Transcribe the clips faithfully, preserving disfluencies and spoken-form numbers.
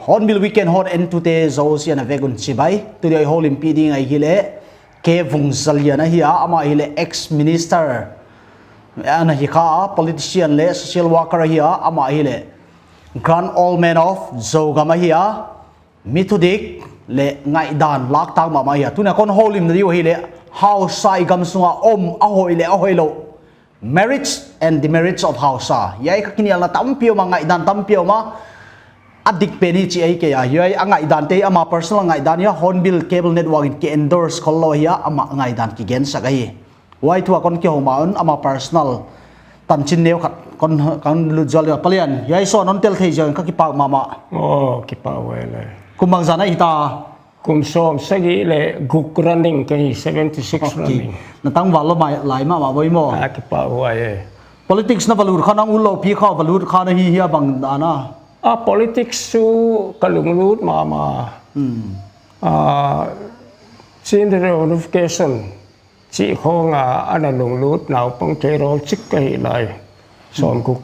Hornbill Weekend hon entute zosia'n a vek un chibai. Tuni a i houlimpih ding ahi leh K Vungzalian ahi a, amah ahi leh ex-minister ana hi kha a, politician leh social worker ahi a, amah ahi leh Grand Old Man of Zogam ahi a, mi thudik leh ngaihdan laktak mahmah ahi a. Tuni a kon houlim na diu ahi leh hausa i gam sunga om a hoih leh a hoihlou, merits and demerits of hausa. Hiai kha kinialna tampi om a, ngaihdan tampi om a, a dik pen hi chih ahi kei a. Hiai a ngaihdante, ama personal ngaihdan hi a, Hornbill Cable Network in ki-endorse khollou ahi a, ama ngaihdan kigensak ahi. Huai thu a kon kihou ma un, ama personal tanchin neu khat kon, kon lut zual leh palian. Hiai show non tel thei ziak in ka kipak mahmah. Oh, kipak uai leh. Kum bangzah na hita? Kum sawmsagih leh guk running ka hi, seventy six. Okay. Running. Na tangval lou mai lai mahmah voi maw. Ah, kipak uai e. Politics na va lut kha, nang utlou pi kha va lut kha na hi hia, bang dan a? Ah, politics chu ka lunglut mahmah. Hmm. Ah, Chin reunification chih khong a ana lunglut naupang kei rawl chik ka hi lai. Sawmguk,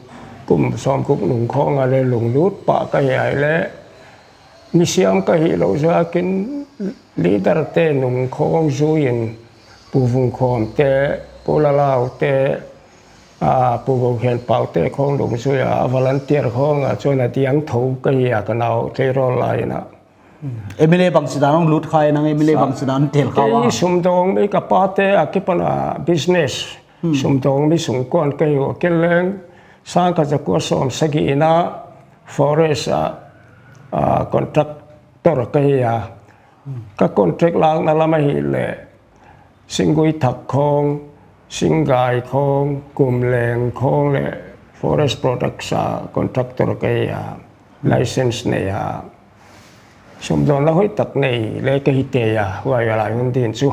kum sawmguk nung khong a leh lunglut pah ka hi ai leh, misiam ka hih louh ziakin leader te nung khong zui in, Pu Vungkhawm te, Pu Lalau te, ah, Pu Gokhenpau te khong nung zui a, volunteer khong a chuan a diang tho ka hi a, ka nau kei rawl lai in a. M L A bangchidan hong lut kha e, nang M L A bangchidan tel kha ua? Kei sumdawng mi, ka pa te akipan a business. Hmm. Sumdawng mi sungkuan ka hi ua, kei leng sangkhat zakua sawmsagih in a forest a, a contractor ka hi a. Hmm. Ka contract lakna lam ahi leh, singgui thak khong, singgai khong, kumleng khong leh forest products a contractor ka hi a, license nei a. Sumdawnna hoihtak nei leh ka hi tei a, huai a lai hun din chu.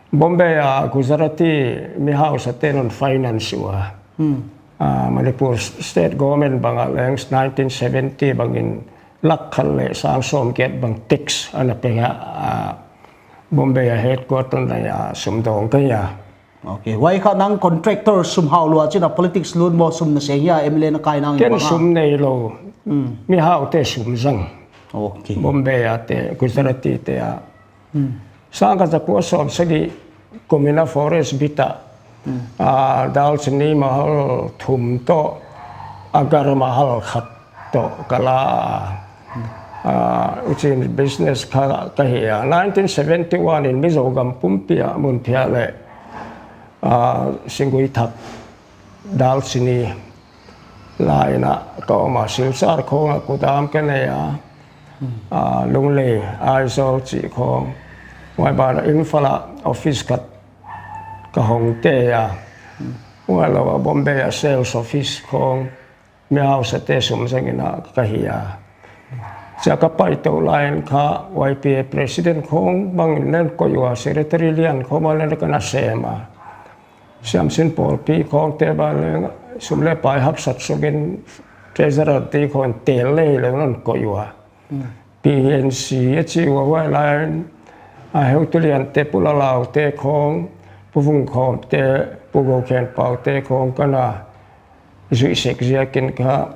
Bombay a Gujarati mi hausa te'n hon finance ua. Hmm. Ah, Manipur State Government bang a leng nineteen seventy bangin lakh khat leh sang sawmgiat bang tax ana pe a, ah, Bombay a headquarter nei a, sumdawng ka hi a. Ok, huai kha nang contractor sum hau lua chi'n a politics lut maw, sum na seng hia, M L A na kai nang bang a? Ken sum neilou. Hmm. Mi haute sum zang. Ok. Bombay a te, Gujarati te a. Hmm. Sangkhat zakua sawmsagih kum in a forest bit ah, hmm, ah, dalchini mahal thum toh, agar mahal khat toh ka la a. Hmm. Ah, huchiin business kha ka hi a. Nineteen seventy-one in Mizogam pumpi ah mun phiah leh, ah, singgui thak, dalchini la in a ka om a, Silchar khong ah godown ka nei a, ah, Lunglei, Aizawl chih khong. Huai ban ah Imphal ah office khat ka hong tei a. Huai lou ah Bombay ah sales office khong, mi hausa te sum zang in a ka hi a. Chia ka pai tou lai in kha Y P A president khong bang in leng koih ua, secretary lian khong bang leng ka na sem a. Siamsin pawlpi khong te bang leng sum leh pai haksat suk in treasurer te khong tel leh leng non koih ua. Hmm. P N C a chi ua, huai lai in a heutu lian te, Pu Lalau te khong, Pu Vungkhawm te, Pu Gokhenpau te khong ka na zuih sek ziakin kha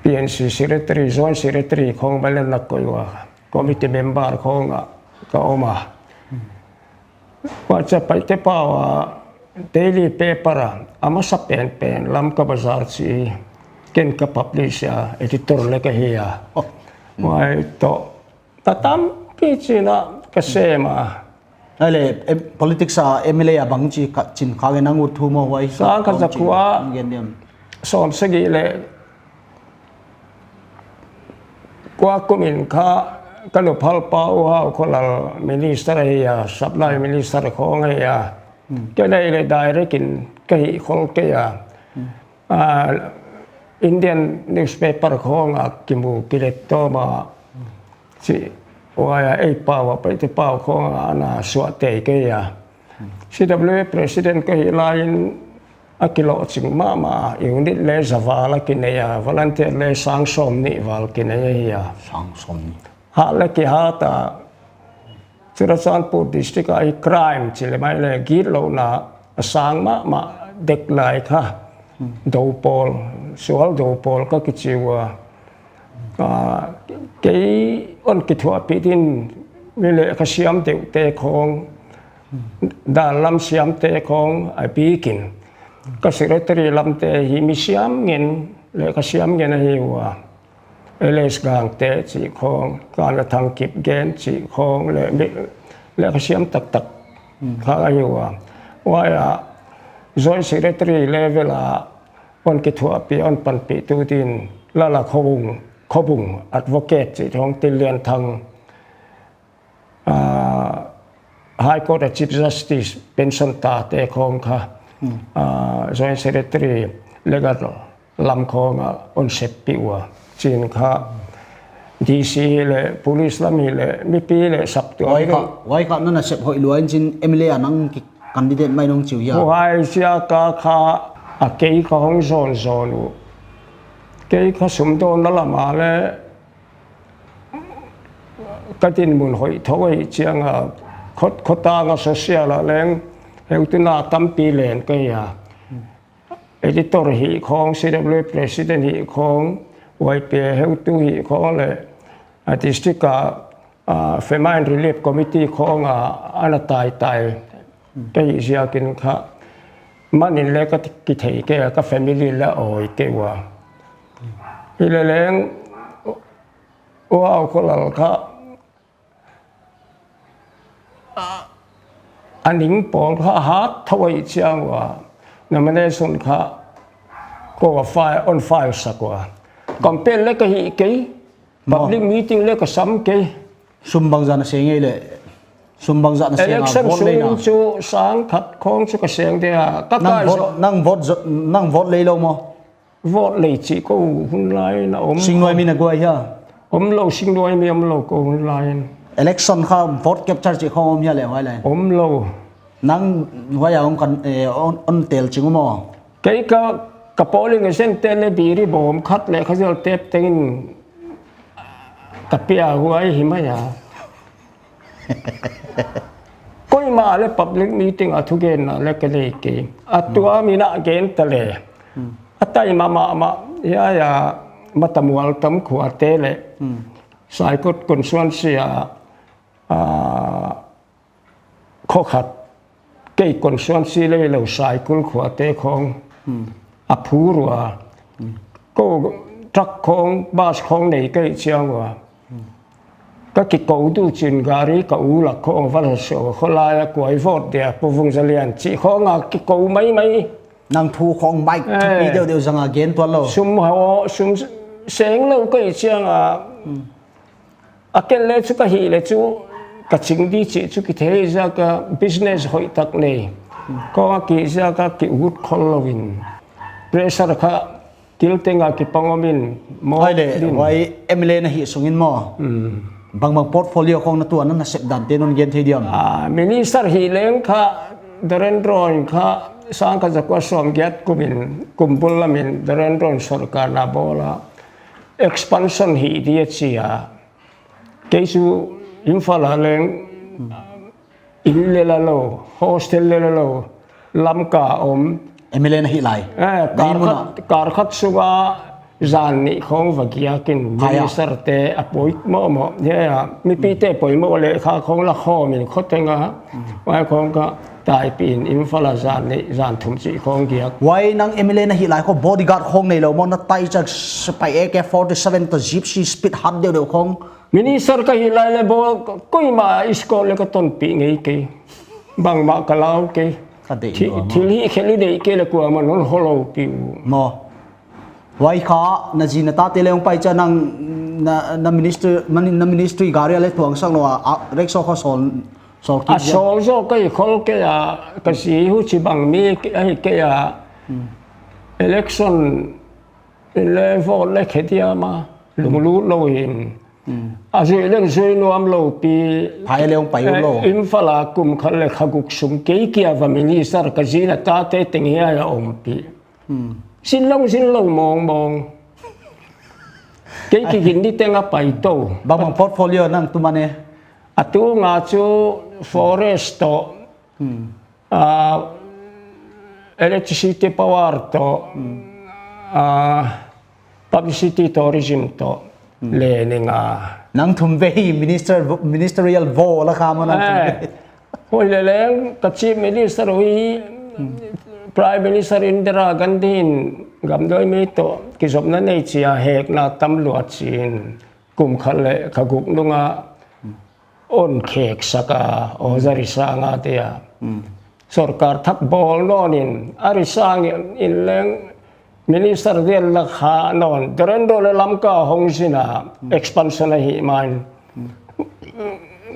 P N C secretary, joint secretary khong bang leng na koih ua. Committee member khong ah ka om a. Hmm. Huai chia Paite pau a daily paper a, a masa penpen Lamka Bazar chi, ken ka publish a, editor leng ka hi a. Oh. Huai toh, na tampi chi'n a ka sem a. Ai le, em, politics a M L A a bangchi ka chin kha ngen nang ut thu maw huai. Sang khat za kua. Ngen diam. Sawm sagih le kua kum in kha ka nu phalpa U Hau Kholal minister ahi a, supply minister khong ahi a. Hmm. Kei nei le direct in ka hih khol kei a. Hmm. Ah, Indian newspaper khong a kimu kilet tawm a. Chi, huai a ei pau a, Paite pau khong a ana suah tei kei a. C W A president ka hih lai in a kilohching mahmah, unit le za val a kinei a, volunteer le sang sawmnih val kinei ahi a. Sang sawmnih. Hat le kihat a, Churachandpur district a i crime chi le mai le gitlouhna a sang mahmah dek lai kha. Hmm. Dou pawl, sual dou pawl ka kichi ua. Ah, kei hon kithuahpih din mi lehkha siam deuhte khong, dan lam siamte khong a bik in. Ka secretary lamte hi mi siam ngen, lehkha siam ngen ahi ua. L S Gangte chih khong, Kangathang Kipgen chih khong, le mi, lehkha siam taktak kha ahi ua. Huai a, joint secretary level a, hon kithuahpih, hon panpihtu din, Lala Khobung, Khobung, advocate chih khong, Tillianthang, ah, High Court a Chief Justice, pension tate khong kha, ah, joint secretary, legal lam khong a hon seppih ua. Chin kha, D C hi le, police lam hi le, mipi le, saptuam. Huai kha, huai kha nana sep hoih lua in chin M L A a nang ki candidate mai nong chiu hia. Huai ziak a kha a kei ka hong zawnzawn uh. Kei kha sumdawnna lam a le ka dinmun hoih thou ahih chiang a khot, khotang a social a leng heutu na tampi len ka hi a. Editor hih khong, C W A president hih khong, Y P A heutu hih khong le, a district a, a, Famine Relief Committee khong a, ana taitai. Ka hih ziak in kha, man in le ka kithei kei a, ka family le awi kei ua. Hi le leng, U Hau Kholal kha, a ning pawl kha hat thou ahih chiang ua, nomination kha kou a file, hon file sak ua. Campaign le ka hih kei, public meeting le ka sam kei. Sum bangzah na seng ei le, sum bangzah na seng a, election vote sung leina chu sang khat khong chu ka seng dia, ka kai zo. Nang vote, nang vote lei lou maw? Vote lei chih kou hun lai in a om. Singnuai mi na guai hia? Om lou, singnuai mi om lou kou hun lai in. Election kha vote capture chih khong om hia le huai lai? Om lou. Nang huai a hong kan, eh, hon, hon tel ching maw? Kei ka, ka polling agent te le biri bawm khat le kha zel tep teng in ka pia huai hi mai a. Koimah le public meeting a thugenna le ka nei kei. A tua mi na gen ta le. A tai mahmah, hia, hia, Matamual tam khua te le. Saikot constituency a, a, kho khat. Kei constituency le lou Saikul khua te khong. A phur ua. Kou truck khong, bus khong nei kei chiang ua. Ka kikou tu chin gari ka u lak khong va la so kholai a kuai vote dia Pu Vungzalian chih khong a kikou maimai. Nang thu khong mai thupi deuhdeuh zang a gen tuan lou. Sum hau, sum seng lou kei chiang a. A ken le chu ka hih le chu ka ching di chih chu kithei ziak a business hoih tak nei. Khong a ki ziak a ki ut khol lou in. Pressure kha kil teng a kipang om in maw. Huai le, huai M L A na hih sung in maw. Bangbang portfolio khong na tuan na sep dan te non gen thei diam? Ah, minister hih leng kha, Doren Ron kha, sang khat za kua sawm giat kum in, kum bul lam in, Doren Ron sorkar na bawl a. Expansion hih di a chi a. Kei chu Imphal a leng, inn le la lou, hostel le la lou, Lamka om. M L A na hih lai. Eh, kar khat, kar khat sunga zan nih khong va giak in minister te a poimoh moh. Hia, mipi te poimoh le kha khong la khawm in khoteng a. Huai khong ka taipih in Imphal a zan nih, zan thum chih khong giak. Huai nang M L A na hih lai kho bodyguard khong nei lou maw, na taichak sepaih A K forty-seven toh Gypsy speed hat deuhdeuh khong. Minister ka hih lai leh bel, koimah escort leh ka tonpih ngei kei. Bangmah ka lau kei. Ka deih Thi-, lua maw. Thil hihkhelh i deih kei leh kuamah non hon lou pi uh. Maw. Huai kha, na zi na tate leng pai chiang nang na, na minister, na, na ministry gari a leh tuang sak lou a, a, rickshaw kha sawl, sawl kik A ziak. sawl zaw ka hi khol kei a, ka zi huchibang mi ki-, ahi kei a. Hmm. Election, i leh vote leh khe diam a, lunglut lou in. Hmm. A zui leng zui nuam lou pi. Phai leng pai uh lou. Eh, Imphal a kum khat leh kha guk sung kei kia va minister ka zi na tate teng hiai a om pi. Hmm. Zin lou, zin lou mawngmawng. Kei kigin di teng a pai tou. Bang bang portfolio nang tu mane? A tu nga chu forest toh, Hmm. ah, electricity power toh, Hmm. ah, publicity tourism toh, Hmm. leh ni nga. Nang thum vei minister, ministerial vo la kha maw nang thum Eh, vei. Huai leh leng ka Chief Minister uh hi, Prime Minister Indira Gandhi in gamdoi mi toh kizopna nei chia hekna tam lua chiin kum khat leh kha guk nung a hon khek sak a, Ozari Sang a dia. Hmm. Sorkar thak bawl nawn in, Ari Sang in leng Minister dia la kha nawn, Dhirendra leh Lamka hong zin a, expansion ahi main.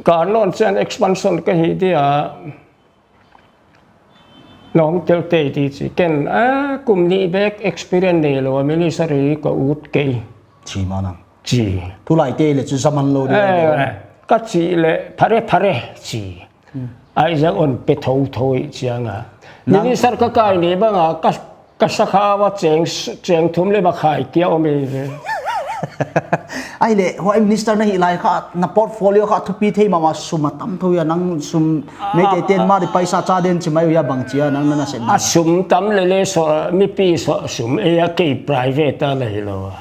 Ka nawn chiang expansion ka hi dia, nong tel tei di chi. Ken, ah, kum nih bek experience nei lou, minister hi ka ut kei. Chi maw nang. Chi. Tulai te leh chu zaman lou di. Eh, ka chih leh, phare, phare, chi. Hmm. Ai zak hon pe thouthou i chiang a. Nang Minister ka kai ni bang a, ka, ka sakha va cheng, cheng thum leh makhai kia om ei ve. Ai leh, huai minister na hih lai kha, na portfolio kha thupi thei mahmah sum a tam thou ia nang sum Ah, Meitei ten ah. ma di paisa cha den chi mai uh ia bang chia nang na na sen. A sum tam leh leh so, mipi so, sum ei a kei private a la hi lou a.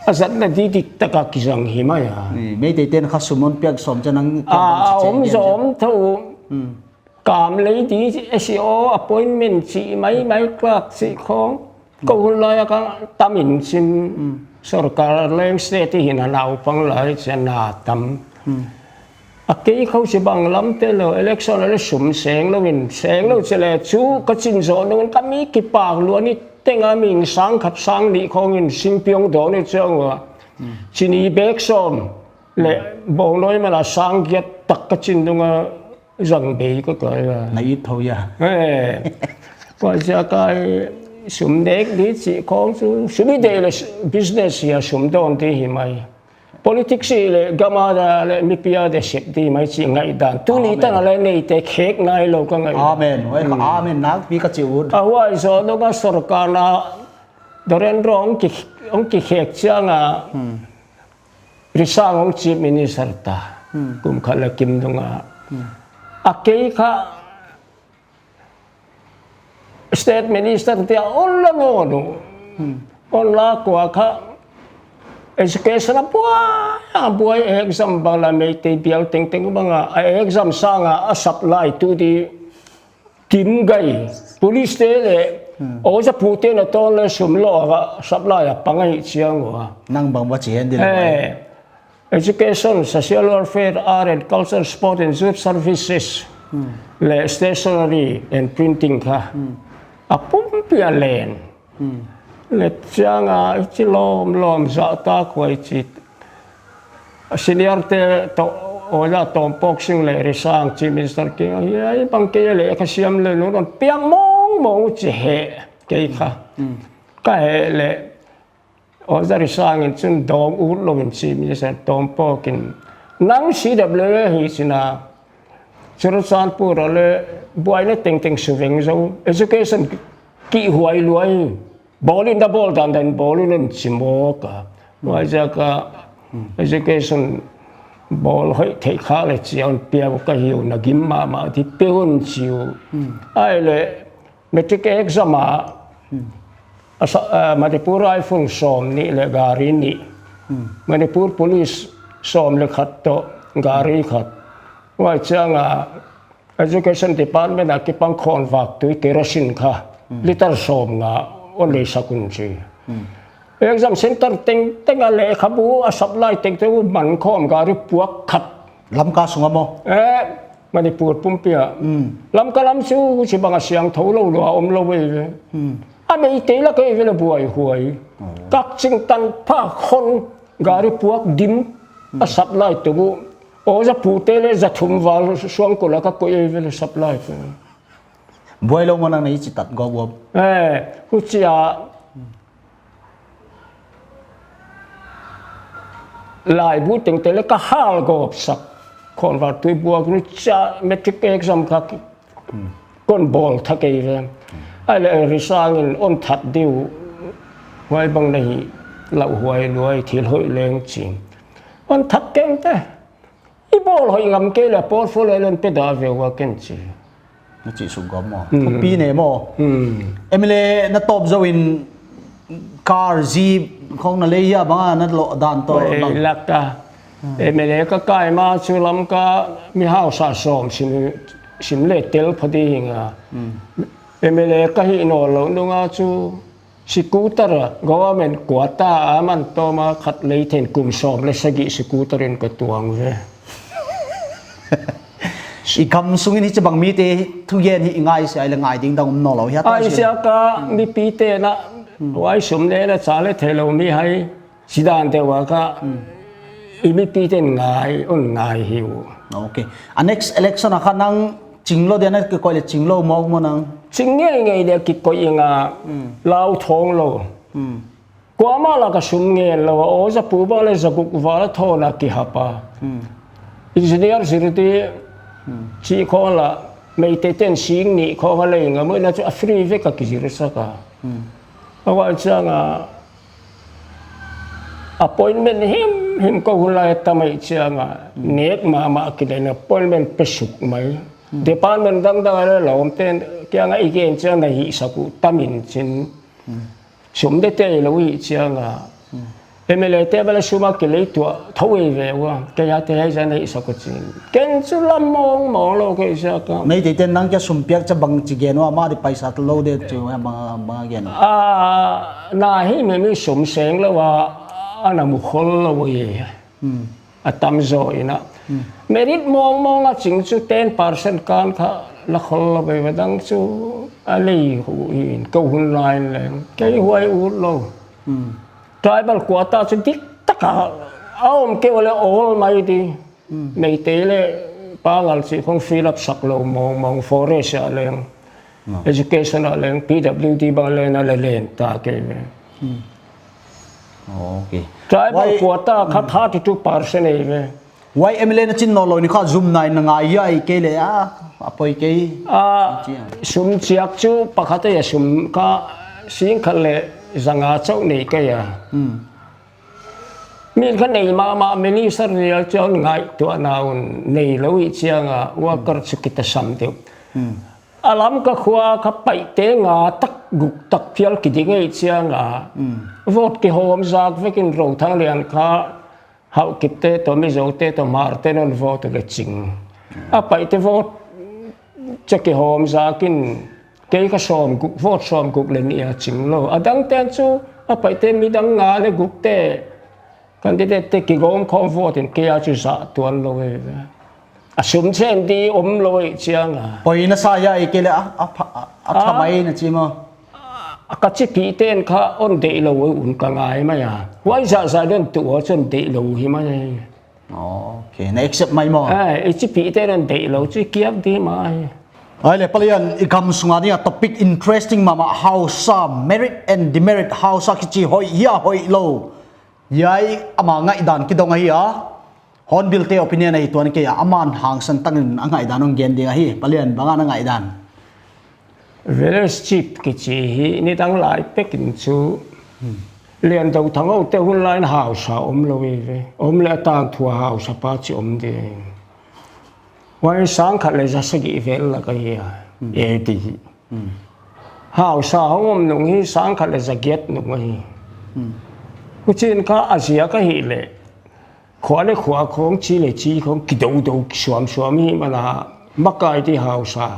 A zatna didik taka kizang hi mai a. Ni, Meitei ten kha sum hon piak sawm chia nang Ah, kiang bang chi om chen zo chen. om thou. Hmm. Kam lei di, S E O appointment chi mai, mai clerk chi khong. Kou hun lai a ka tam in chin. Hmm. Sorkar leng state hi na naupang lai chia na tam. Hmm. A kei khou si bang lam te lou, election leh sum seng lou in, seng lou chi leh chu ka chin zo nung ka mi kipak lua ni teng a mi sang khat sang nih khong in sing piong do ni chiang ua. Hmm. Chini bek sawm leh bawng noi mala sang giat tak ka chin nung a zang bei ka kai a. Na it thou ia. Eh. Kua zia kai sum nek di chi khong chu, sum i deih leh business ia sum dawn di hi mai. Politics i leh gam a dia leh mipi a dia sep di mai chi ngaihdan. Tuni Amen. tan a leh neite khek nai lou ka ngaih. Amen. Huai kha Hmm. amen nak pi ka chi ut. A huai zo nung a sorkar na Dhirendra hong ki, hong kikhek chiang a Hmm. Risang hong Chief Minister ta. Hmm. Kum khat leh kim nung a. Hmm. A kei kha State Minister dia hon la ngawn uh. Hmm. Hon la kua kha education a buai, a buai exam bang la Meitei bial tengteng bang a, a exam sang a, a supply tu di kim gai. Police te leh, Hmm. oja pu te na ton leh sum lou a, supply a pang ahi chiang ua. Nang bang va chi hen di leh. Eh. Education, social welfare, art and culture, sport and youth services, Hmm. leh stationery and printing kha. Hmm. A pumpi a len. Hmm. Leh chiang a, i chi lawmlawm zah ta kua i chi. Senior te toh, oja Tawmpawk Sing leh Risang Chief Minister kiang a, hiai bang kei leh ka siam leh nung hon piak mawngmawng chi he kei kha. Hmm. Ka he leh Oja Risang in chun dawng ut lou in Chief Minister Tawmpawk in, nang C W A hi chin a, Churachandpur a leh buaina tengteng suveng zo, education kihhuai lua hi, bawl in na bawl dandan bawl un hon chi mawk a. Huai ziak a education bawl hoih theih kha leh chiang piak ka hi uh, na gim mahmah di pe un chi uh. Hmm. Ai leh Matric exam a, Hmm. a sa-, a, Manipur Rifle sawmnih leh gari nih. Hmm. Manipur Police sawm leh khat toh gari khat. Huai chiang a Education Department a kipang khawnvak tui kerosene kha, Hmm. litre sawmnga hon lei sak un chi. Hmm. Exam center tengteng a lehkhabu a supply tengteng uh man khawm gari puak khat. Lamka sung a maw? Eh, Manipur pumpi ah. Hmm. Lamka lam chu huchibang a siangthou lou lou a om lou ve ve. Hmm. A Meitei lak ei ve leh buaihuai. Oh. Kakching Tanpha khon gari puak dim a supply tung uh. Oja pute leh za thum val suangkul a ka koih ei ve leh supply tung. Buai lou maw nang na i chi tat gawp gawp. Eh, huchia laibu tengteng leh ka hal gawp sak. Khonval tui buak nu cha matric exam ka ki-, kon bawl thak ei ve. Ai leh risang in on that diu. Huai bang na hi lauhuai luai thil hoih leng chin. On that keng te. I bawl hoih ngam kei leh portfolio leng pe da ve ua ken chi. Na chi suk gawp maw. Hmm. Thupi ne maw. Hmm. M L A na tawp zou in car, jeep khong na lei hia bang a na loh dan toh. Oi, bang lak a. Hmm. M L A ka kai ma chu Lamka mi hausa sawm sim, sim leh tel phot ding a. Hmm. M L A ka hih nawn lou nung a chu scooter a, government quota a man tawm a khat lei theih in kum sawm leh sagih scooter in ka tuang ve. I gam sung in hichibang mite thugen hi i ngai sia leh ngai ding dang om nawn lou hia ta. Ai sia ka mipite na, huai sum ne na cha leh theilou mi hai. Sidan te wa ka, i mipite'n ngai, un ngai hi uh. Okay. A next election a kha nang ching lou dia na kikoih leh ching lou mawk maw nang? Ching ngeingei dia kikoih ing a, lau thawng lou. Kuamah lak a sum ngen lou a, oja pu bang leh za guk val a thawna kihap a. Engineer zir di, chi khong la, Meitei te'n sing nih khong a lei nga, muina chu a free vek a kizir sak a. A huai chiang a, appointment himhim ka hun lai a tam ei chiang a, nek mahmah kidei in appointment pe suk mai. Department dangdang a leh lawm te'n kiang a i gen chiang na hih sak uh tam in chin. Sum de te lou hi chiang a. M L A te bang leh sum a kilei tuah thou ei ve ua. Kei a te hai zan hih sak uh chin. Ken chu lam mawngmawng lou kei sak a. Meitei te'n nang kia sum piak cha bang chi gen ua, mah di paisa tlou de chu, bang, bang gen. A, na hi mi mi sum seng lou a, ana mu khol lou hi. A tam zaw in a. Merit mawngmawng a ching chu ten percent kan kha la khol lou ve ve dang chu a lei hu in ka hun lai leng. Kei huai ut lou. Tribal quota chu dik tak a, a om kei ua leh awl mai di. Meitei leh Pangal chih khong fill up sak lou mawngmawng, forest a leng. Education a leng, P W D bang leng a leh len ta kei ve. Okay. Tribal quota kha thirty two percent ei ve. Huai M L A na chin nawn lou ni kha zum nai na ngai hia, ei kei leh a, a poi kei. A, sum chiak chu pakhat a sum kha sing khat leh za nga chauh nei kei a. Min kha nei mahmah minister rial chiang ngaihtuahna un nei lou hi chiang a, worker chu kitasam deuh. A Lamka khua kha paihte nga tak guk tak phial kiding ei chiang a. Vote kihawm zak vek in Rothang lian kha Haokip te toh, Mizo te toh, Hmar te'n hon vote leh ching. A paihte vote cha kihawm zak in kei kha sawm guk, vote sawm guk leh nih a ching lou. A dang te'n chu a paihte midang nga leh guk te candidate te kigawm khawm vote in kei a chu zah tuan lou ei ve. A sum chen di om lou ei chiang a. Poi na sa hia ei kei leh a, a pha, a, a pha mai na chi maw. A ka chipih te'n kha hon deih lou un ka ngai mai a. Huai zah zah den tu a chun deih lou hi mai. Okay, na accept mai maw. Eh, i chipih te'n hon deih lou chu kiak di mai. Ai leh palian i gam sung a ni a topic interesting mahmah, hausa, merit and demerit, hausa kichi hoih hia hoih lou. Hiai ama ngaihdan kidong ahi a. Hornbill te opinion ahi tuan kei a, aman hangsan tak in a ngaihdan hon gen ding ahi. Palian bang a na ngaihdan? Village chief kichi hi nidang lai pek in chu Liandou Thangou te hun lai in hausa om lou ei ve. Om leh a tangthu a hausa pa chih om ding. Huai sang khat leh za sagih vel lak ahi a. A D hi. Hausa hong om nung hi sang khat leh za giat nung ahi. Huchi'n kha a ziak ahih leh khua leh khua khong, chi leh chi khong kidoudou kisuamsuam hi mana makai di hausa.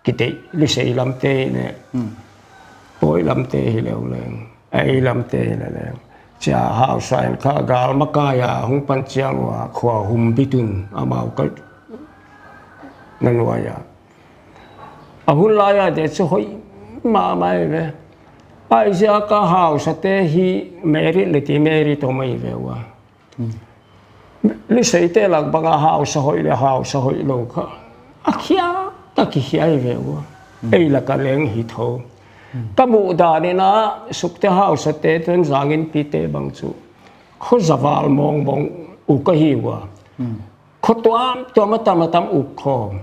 Kideih leh sei lam te leh. Poi lam te hi leu leng. A ei lamte in a leng. Chia hausa in kha gal makai a hong pan chiang ua khua humbit un amau ka na nuai a. A hun lai a te chu hoih mahmah ve. Huaiziak a hausate hi merit le demerit om ahi ve ua. Liseite lak bang a hausa hoih le hausa hoihlou kha a khiak tak i khiak ve ua. Ei lak a leng hi tho. Ka muh dan in a Sukte hausate Tonzang Inpite bang chu kho zaval mawngmawng uk ahi ua. Kho tuamtuam a tam a tam uk khawm.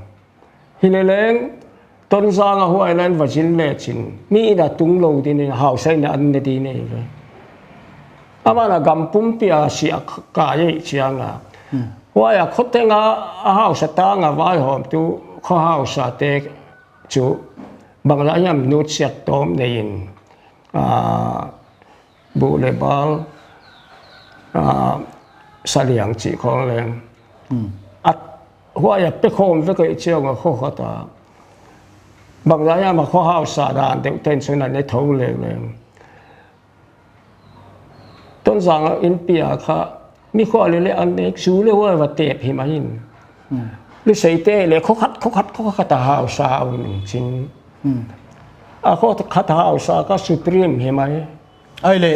Hi le leng, Tonzang a huai leng va zin le chin. Mi in a tung lou ding in, hausa in a an ne ding nei ve. Amah na gam pumpi a siah ka ei chiang a. Huai a kho teng a, a hausa tang a vaihawmtu kho hausate chu bang la hiam nutsiat tawm nei in. Ah, buh le bal, ah, saliang chih khawng leng. Hmm. At huai a pe khawm vek ei chiang a kho khat a. Bang la hiam a kho hausa dan deuh ten sun a ne tho leng leng. Tonzang Inpi a kha mi khua le le an nek su le huai va tep hi mai in. Hmm. Liseite le kho khat, kho khat, kho khat a hausa un chin. Hmm. A kho khat hausa kha supreme hi mai. Ai le,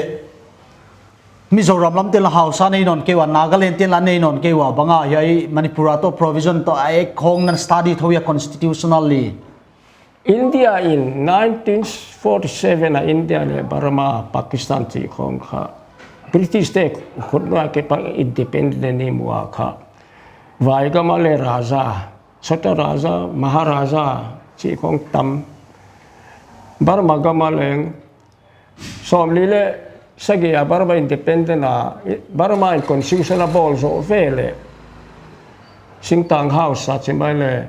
Mizoram lamte la hausa nei nawn kei ua, Nagaland te la nei nawn kei ua, bang a hiai Manipur a toh provision toh a ek khawng nan study tho hia constitutionally. India in nineteen forty-seven a India le Burma, Pakistan chih khawng kha British te khut nuai kei pang independent ni mua kha. Vai gam a le Raja, Chhota Raja, Maharaja chih khawng tam. Burma gam a leng sawmli le sagih a Burma independent a, Burma in constitution a bawl zoh ve le. Singtang hausa chi mai le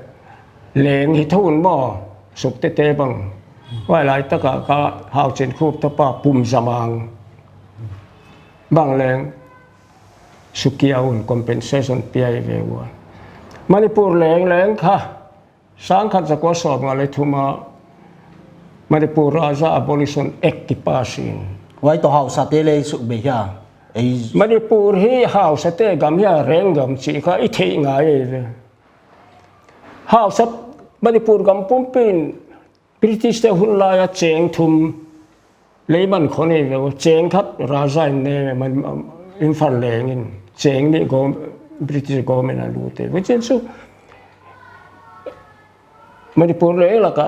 leng hi thou un maw, Sukte te bang. Huai lai tak a kha Hauchinkhup tapa Pumzamang bang leng Sukhia un compensation pia hi ve ua. Manipur leng leng kha sang khat za kua sawmnga le thum a Manipur Raja Abolition Act ki pass in. Huai toh hausate le suk be hia. Ei Manipur hi hausate gam hia reng gam chih kha i theih ngai ei ve. Hausa Manipur gam pumpi in British te hun lai a cheng thum lei man khawng nei ve ua, cheng khat Raja in ne man, Imphal leng in, cheng nih gom, British government a lut e. Huchiin chu Manipur leng lak a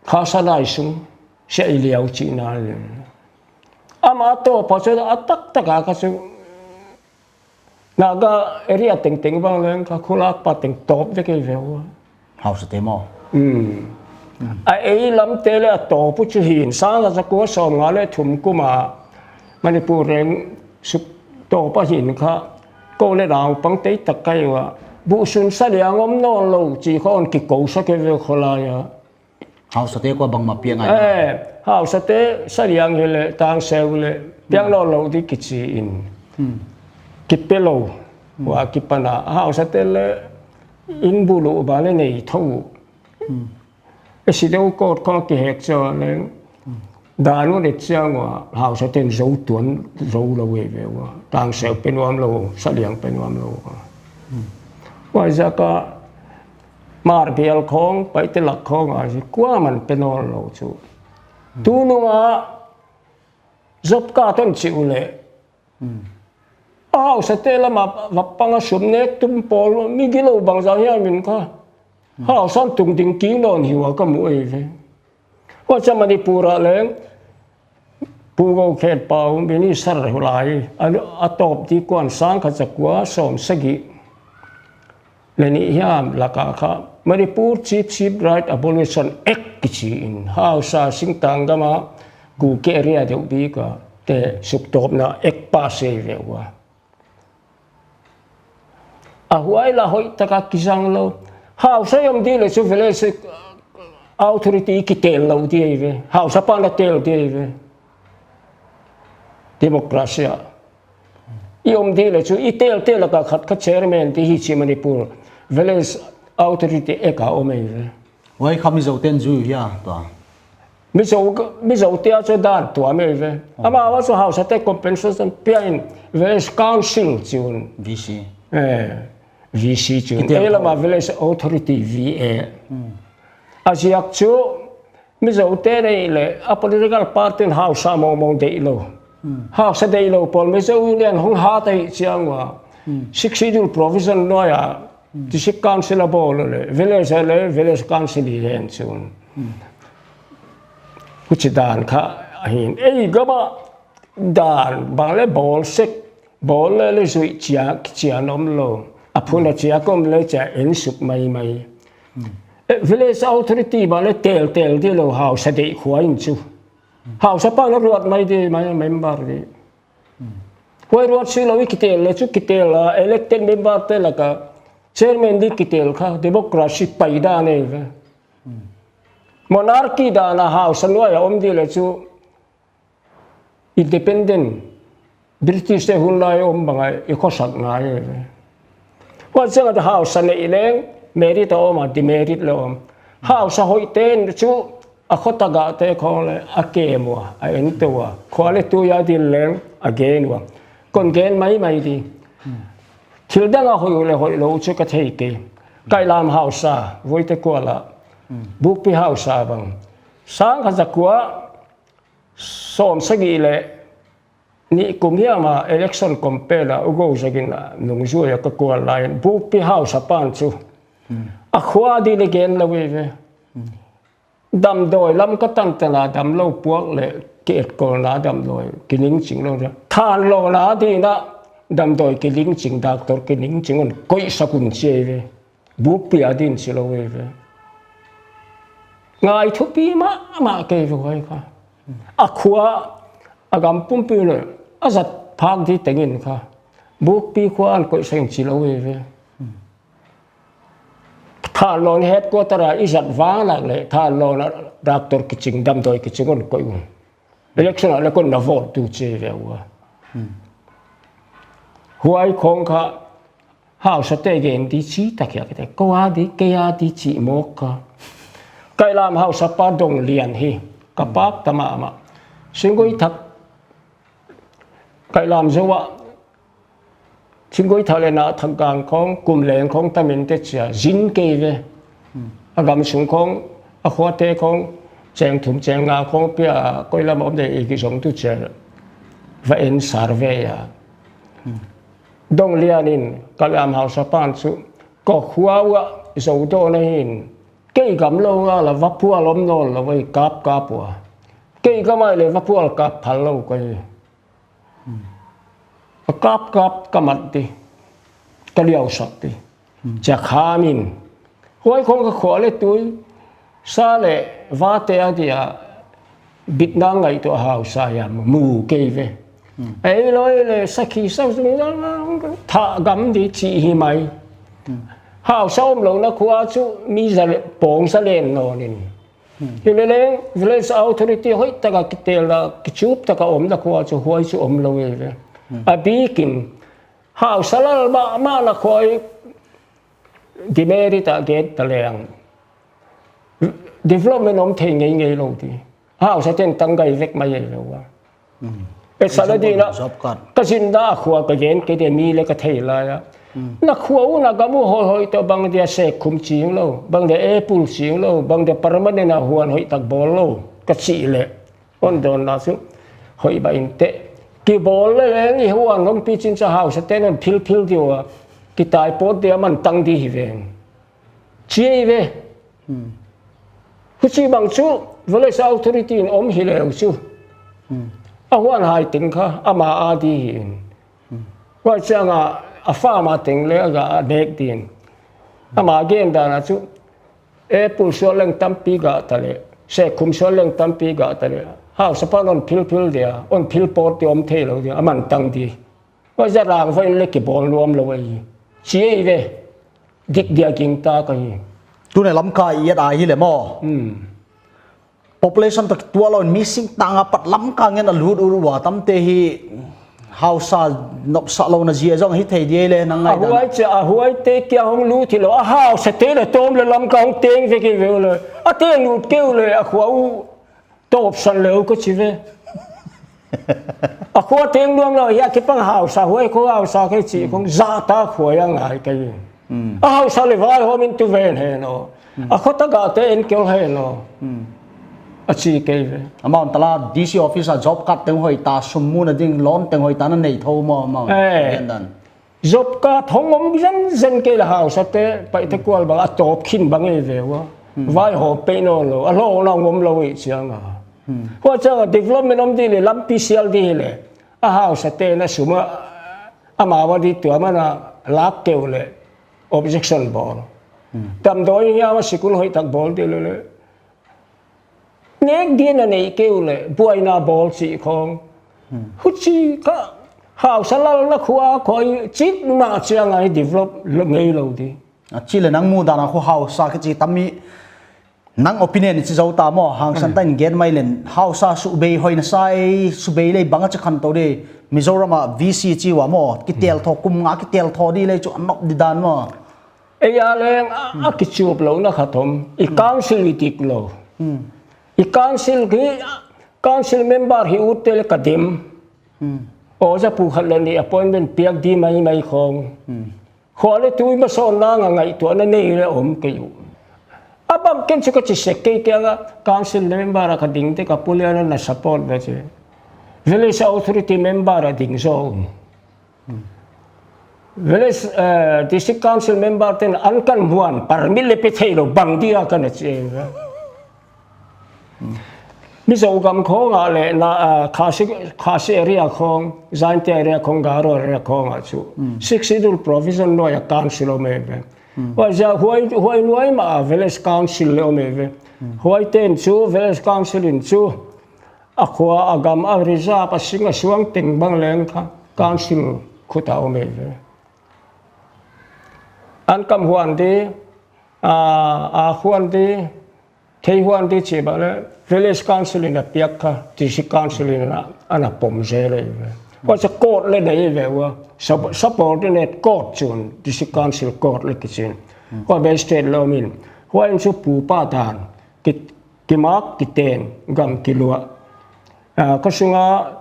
Khasa Lai Sung, Sia I Liau chihna le. Amah toh pa chu a taktak a kha chu Naga area tengteng bang leng kha khulak pa teng tawp vek ei ve ua. Hausate maw? Hmm. A ei lamte le a tawp uh chu hi'n, sang khat za kua sawmnga le thum kum a Manipur leng suk tawp a hi'n kha kou le naupang tei tak ka hi ua. Buhsun saliang om nawn lou chih khawng kikou sak ei ve kholai a. Hausate kua bangmah piang ngai. Eh, hausate saliang hi le tangseu le piang nawn lou di kichi in. Hmm. Kipe lou. Hmm. Huai kipan a hausate le inn buluh ba le nei thou. Hmm. E si deuh kot khawng kihek chiang leng. Hmm. Dan un et chiang ua hausate'n zou tuan zou lou ei ve ua. Tangseu pe nuam lou, saliang pe nuam lou. Hmm. Huaiziak a Hmar bial khawng, Paite lak khawng a, kuaman pe nawn lou chu. Hmm. Tunung a job card hon chih uleh. Hmm. A hausate lam a va pang a sum nek tum pawl, mi gilou bangzah hiam in kha. Hmm. Hausa'n tungding kik nawn hi ua ka mu ei ve. Huchiin Manipur ah leng, Pu Gokhenpau, Minister hulai, a, a tawp di kuan sang khat za kua sawm sagih le nih hiam lak a kha, Manipur Chiefship Right Abolition Act kichi in, hausa singtang gam a, Kuki area deuh bik a, te suktawpna act pass ei ve ua. A huai la hoih taka kizang lou. Hausa i om di le chu village authority kitel lou di ei ve. Hausa pa'n a tel di ei ve. Democracy a. I om di le chu i tel tel lak a khat kha chairman di hi chi Manipur. Village authority act a om ei ve. Huai kha Mizote'n zui hia tua. Mizo, Mizo te a chu dan tuam ei ve. Oh. Amau a chu hausate compensation pia in, village council chi un. V C. Eh, V C chi un. Kitial ei lam a village authority, V A. Hmm. A ziak chu, Mizo te nei le, a political party in hausa mongmong deih lou. Hmm. Hausa deih lou pawl, Mizo Union hong hat ahih chiang ua. Hmm. Sixth Schedule provision nuai a, hmm, district council a bawl le, village le, village council hi hen chi un. Hmm. Huchi dan kha ahi. Ei gam a dan bang le bawl sek, bawl le le zui chia, chia nom lou. A phun a chia kom le chia en suk maimai. Hmm. Eh, village authority bang le tel tel di lou hausa deih khua in chu. Hausa pa na ruat mai di mai member di. Huai ruat si lou i kitel le chu kitel a elected member te lak a chairman di kitel kha democracy pai dan ei ve. Monarchy dan a hausa nuai a om di le chu independent British te hun lai om bang a i khosak ngai ei ve. Huai chiang a hausa nei leng merit a om a, demerit le om. Hausa hoih ten chu a khota gah te khong le a kem ua, a en tou ua. Khua le tui a dil leng a gen ua. Kon gen maimai di. Thil dang a hoih le hoih lou chu ka thei kei. Kailam hausa, Voite Kual a. Bukpi hausa bang. Sangkhat zakua sawmsagih le nih kum hiam a election compel a U Gou Zagin a nungzui a ka kual lai in Bukpi hausa pan chu. Hmm. A khua di le gen lou ei ve. Hmm. Damdawi lam ka tantan a damlou puak le ki etkol na damdawi ki ningching lou. Thanlou na di na damdawi ki ningching, doctor ki ningching un koih sak un chi ei ve. Bukpi a din chi lou ei ve. Ngai thupi mahmah kei ve huai kha. A khua, a gam pumpi le, a zat phak di tengin kha. Bukpi khua an koih sak in chi lou ei ve. Thanlou na headquarter a i zat vang lak le, thanlou na doctor kiching, damdawi kiching un koih un. Election a le kon na vote tu chi ei ve ua. Hmm. Huai khong kha hausa te gen di chi tak hia kite. Ko a di, kei a di chi mawk kha. Kailam hausa pa Dong Lian hi. Ka pak ta mahmah. Singgui thak. Kailam zou a Singgui thak le na thak gang khong, kum leng khong tam in te chia, zin kei ve. Hmm. A gam sung khong, a khua te khong, cheng thum cheng nga khong pia, koi lam om de i ki zong tu chia, va en survey a. Hmm. Dong Lian in, Kailam hausa pan chu, ko khua ua, zo do na hin, kei gam lou nga la, va pual om nawn lou, vai kap kap ua. Kei gam ai le, va pual kap phal lou koi. A kap kap ka mat di, ka liau sak di. Hmm. Chia kham in. Huai khong ka khua le tui, sa le vate a dia, bit na ngaihtuah hausa hiam mu kei ve. Hmm. Ei loi le sakhi sa, tha gam di chi hi mai. Hmm. Hausa om lou na khua chu mi za le, pawng za len nawn in. Hmm. Hi le leng, village authority hoih taka kitel a, kichup taka om na khua chu huai chu om lou ei ve. Hmm. A bikin, hausa lal mahmah na khua i demerit a gen ta leng. Development om thei ngeingei lou di. Hausa ten tang gai vek mai ei ve ua. Hmm. E sa la di na, job card. Ka zin na a khua ka gen kei de mi le ka thei lai a. Hmm. Na khua u na gam u hoih hoih toh bang dia sek khum ching lou, bang dia apple ching lou, bang dia permanent a huan hoih tak bawl lou, ka chih le. On don na chu, hoih ba in te. Ki bawl le leng i huan hong pi chin cha hausa ten on phil phil di ua, ki tai pawt dia man tang di hi veng. Chi ei ve. Hmm. Huchi bang chu, village authority in om hi leu chu. Hmm. A huan hai teng kha, ama a di hi in. Hmm. Huai chiang a, a farm a teng le a ga a nek din. Ama gen dan a chu, apple sual leng tampi ga ta le, sek khum sual leng tampi ga ta le. Hausa pan on phil phil dia, on phil pawt di om thei lou dia, a man tang di. Huai za rang vain le ki bawl nuam lou ei. Chi ei ve. Dik dia ging ta ka hi. Tune Lamka i et a hi le maw. Hmm. Population toh tuak lou in missing tang a pat Lamka ngen a lut ua tam te hi hausa nopsa lou na zia zong hi thei di ei le nang ngai dan. A huai chia, a huai te kia hong lut hi lou. A hausa te le tawm le Lamka hong teng vek ei ve le. A teng lut keu le a khua u. Tawpsan leu ka chi ve. A khua teng luang lo, hiai kipang hausa, huai khua hausa kei chi khong, zahtak huai a ngai kei. A hausa leh vaihawm in tu ven hen aw. A khua tagah te en kel hen aw. A chi kei ve. Amount tala D C office a job card teng hoih ta, sum muna ding loan teng hoih ta na nei thou maw amount. Eh. Gen dan. Job card hong om zenzen kei leh hausa te, Paite kual bang a tawp khin bang ei ve ua. Vaihawm pei nawn lou, a hlawkna om lou ei chiang a. Huai chiang a development om di leh, lampi sial di leh. A hausa te na sum a, amau a di tua mana lak keu leh, objection bawl. Damdawi hiam a sikul hoihtak bawl di leh leh. Nek di na nei keu leh, buaina bawl chi khong. Huchi kha, hausa lalna khua khoi, chik mah chiang a develop lou ngei lou di. A chi leh nang mudan a khu hausa kichi tam mi, nang opinion chi zou ta maw, hangsan ta in gen mai leng, hausa subei hoihna sai, subei leh bang a chi khantou di, Mizoram a V C chi ua maw, kitel thou, kum nga kitel thou di leh chu a nop di dan maw. Ei a leng a, a kichup louhna khat om. I council i dik lou. I council hi, council member hi ut te leh ka dim. Oja pu khat leh nih appointment piak di maimai khong. Khua leh tui masawnna nga ngaihtuahna nei leh om kei uh. A bang ken chu ka chi sek kei kei a council member a ka ding te ka pu Liana na support ve chi. Village authority member a ding zaw. Village, eh, district council member ten an kan muan permit leh pe thei lou bang dia ka na chi. Mizo gam khong a leh na, ah, Khasi, Khasi area khong, Jaintia area khong, Garo area khong a chu. Sixth Schedule provision nuai a council om ei ve. Huai zia huai, huai nuai mah a village council leh om ei ve. Huai ten chu village council in chu a khua, a gam, a reserve, a sing, a suang teng bang leng kha, council khut a om ei ve. An kam huan di, a, a huan di, thei huan di chi bang leh, village council in a piak kha, district council in a, ana pom zel ei ve. Huai chu court leh nei ve ua, sub-, subordinate court chun, district council court leh kichi in. Huai magistrate leh om in, huai in chu pu pa dan, ki, kimak, kiten, gam kiluah. Ah, ka sunga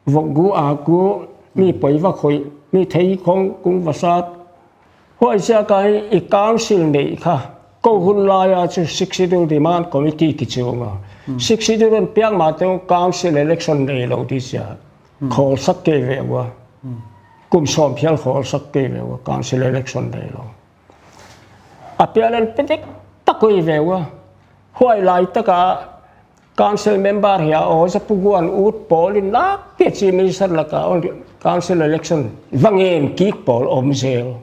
vok gu, ak gu, mi poi va khoih, mi thei khong kung va sat. Huai ziak a i council neih kha. Kou hun lai a chu Sixth Schedule Demand Committee kichi ua. Sixth Schedule in piak mah teng council election nei lou di zia. Khawlsak kei ve ua. Kum sawm phial khawlsak kei ve ua, council election nei lou. A pial in pidik tak uh ei ve ua. Huai lai tak a council member hi a, Oja Pu Guan ut pawl in nak pia chi minister lak a, council election va ngen kik pawl om zel.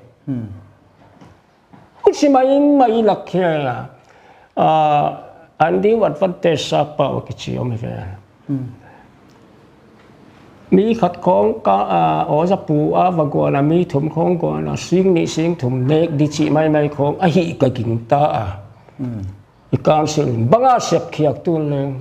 Huchi maimai lak hi a, ah, undue advantage sa pau kichi om ei ve. Mi khat khong ka, ah, Oja Pu a va guan a, mi thum khong guan a, sing nih sing thum nek di chi maimai khong, a hih ka gingta a. I council in bang a sep khiak tu leng.